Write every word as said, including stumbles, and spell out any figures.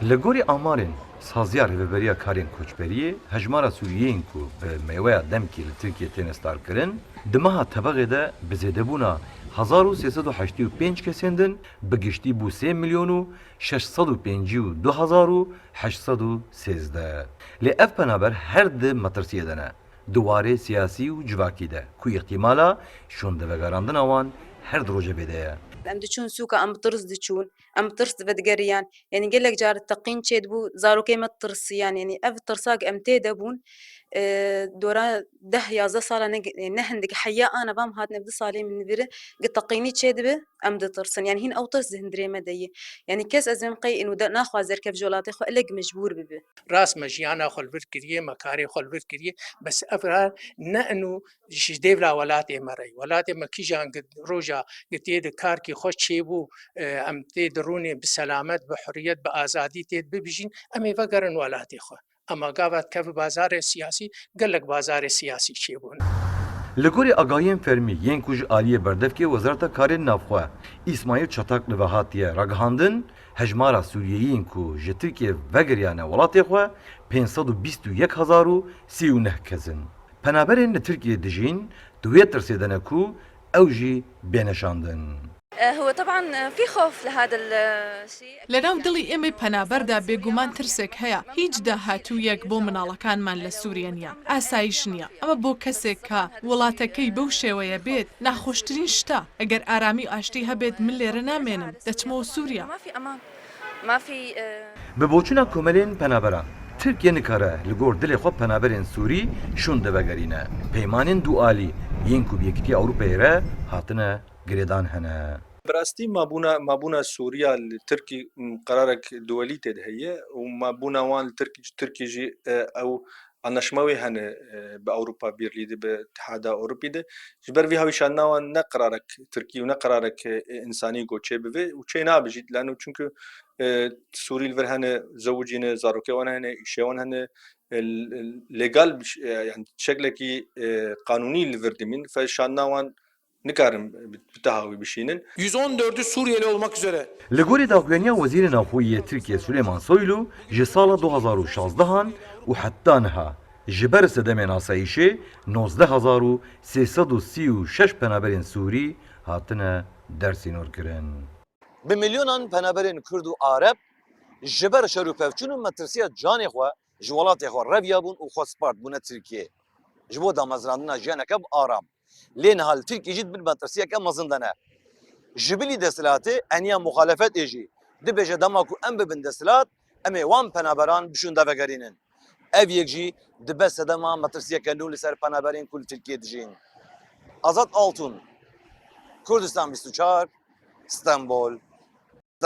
Li gorî amarên Saziya Rêveberiya Karên Koçberiyê, hejmara Sûriyeyên ku bi mêweya demkê li Tirkiyê têne starkirin, di meha Tebexê de bi zêdebûna hezar û sê sed û heştê û pênc kesên din bi giştî bû sê milyon û şeş sed û pêncî û du hezar û heşt sed û sêzdeh. Lê ev penaber her di metirsiyê de ne. Di warê siyasî û civakî de ku îhtîmala şûndevegerandina wan her di rojevê de ye. Em diçûn sûka, em bi tirs diçûn, em bi tirs vedigeriyan. Yanî gelek car teqîn çêdibû, zarokê me tirsiyan. Yanî ev tirsa ku em tê de bûn, e, dora deh yazdeh sala ne, ne hindik heya ana vam hatine bi du salê min viri, gi teqînî çêdibe, em ditirsin. Yanî hîn ew tirs di hundirê me de ye. Yanî kes ez vêm qey ênû de naxwaze derkeve ji welatê xwe, elek mecbûr bibe. Rast me jiyana xwe li vir kiriye, me karê xwe li vir kiriye, bes ev re ne ino ji dêvla welatê me re. Welatê me kîjan gi-, roja gi tê di karkî xwe çêbû, e, em tê di rûnê bi selamet, bi huriyet, bi azadî tê bibijîn, em ê vegerin welatê xwe. Ema gava dikeve bazarê siyasî, gelek bazarê siyasî çêbûne. Li gorî agahiyên fermî yên ku ji aliyê berdevkê Wezareta Karên Navxwe, Îsmaîl Çatak li ve hatiye ragihandin, hejmara Sûriyeyîn ku ji Tirkiyê vegeriyane welatê xwe pênc sed û bîst û yek hezar û sî û neh kes in. Penaberên li Tirkiyê dijîn di wê tirsê de ne ku ew jî bêne şandin. هو طبعا في خوف لهذا الشيء. لە ناو دڵی ئێمەی پەنابەردا بێگومان ترسێک هەیە. هیچ داهاتوویەک بۆ مناڵەکانمان لە سووریە نییە. ئاسایش نییە. ئەمە بۆ کەسێک کە وڵاتەکەی بەو شێوەیە بێت، ناخۆشترین شتە. ئەگەر ئارامی و ئاشتی هەبێت، من لێرە نامێنم. دەچمەوە سووریا. ما في أمان. ما في، آه، Bi boçûna komelên penaberan, Tirkiye nikare li gor dilê xwe penaberên Sûrî şûndevegerîne. Peymanên dualî yên ku bi Yekîtiya Ewropayê re hatine girêdan hene. Bi rastî mabûna, mabûna Sûriya li Tirkî, m, qerarek duwelî tê de heye û mabûna wan li Tirkî, Tirkî jî, e, ew anlaşma wê hene, e, bi Ewropa Birlî de, bi Îtihada Ewropî de. Ji ber vî hawî şandina wan ne qerarek Tirkî û ne qerarek, e, însanî ku çê bibe û çê nabe jî. Lano çunku, e, Sûrî li vir hene, zewicîne, zarokê wan hene, îşê wan hene, e, l-, legal bi ş-, e, yani şeklekî, e, qanûnî li vir dimîn. Fe şandina wan nikarin bi, bi teha wî bişînin. Yüz on dördü Suriyeli olmak üzere. Li gorî daxuyaniya Wezîrê Navxwe yê Tirkiye Suleyman Soylu, ji sala du hazar û şazdehan û heta niha ji ber sedemên asayîşê nozdeh hezar û sê sed û sî û şeş penaberên Sûrî hatine dersînorkirin. Bi milyonan penaberên Kurd û Arab ji ber şer û pevçûn û metirsiya canê xwe ji welatê xwe reviyabûn û xwe spart bûne Tirkiyê. Ji bo damezrandina jiyaneke bi aram. Lê niha li Tirkiyê jî di bin metirsiyeke mezin de ne. Ji bilî desthilatê eniya muxalefetê jî dibêje dema ku em bibin desthilat, em ê wan penaberan bişûndevegerînin. Ev yek jî dibe sedema metirsiyeke nû li ser penaberên ku li Tirkiyê dijîn. Azad Altun, Kurdistan bîst û çar, Stenbol.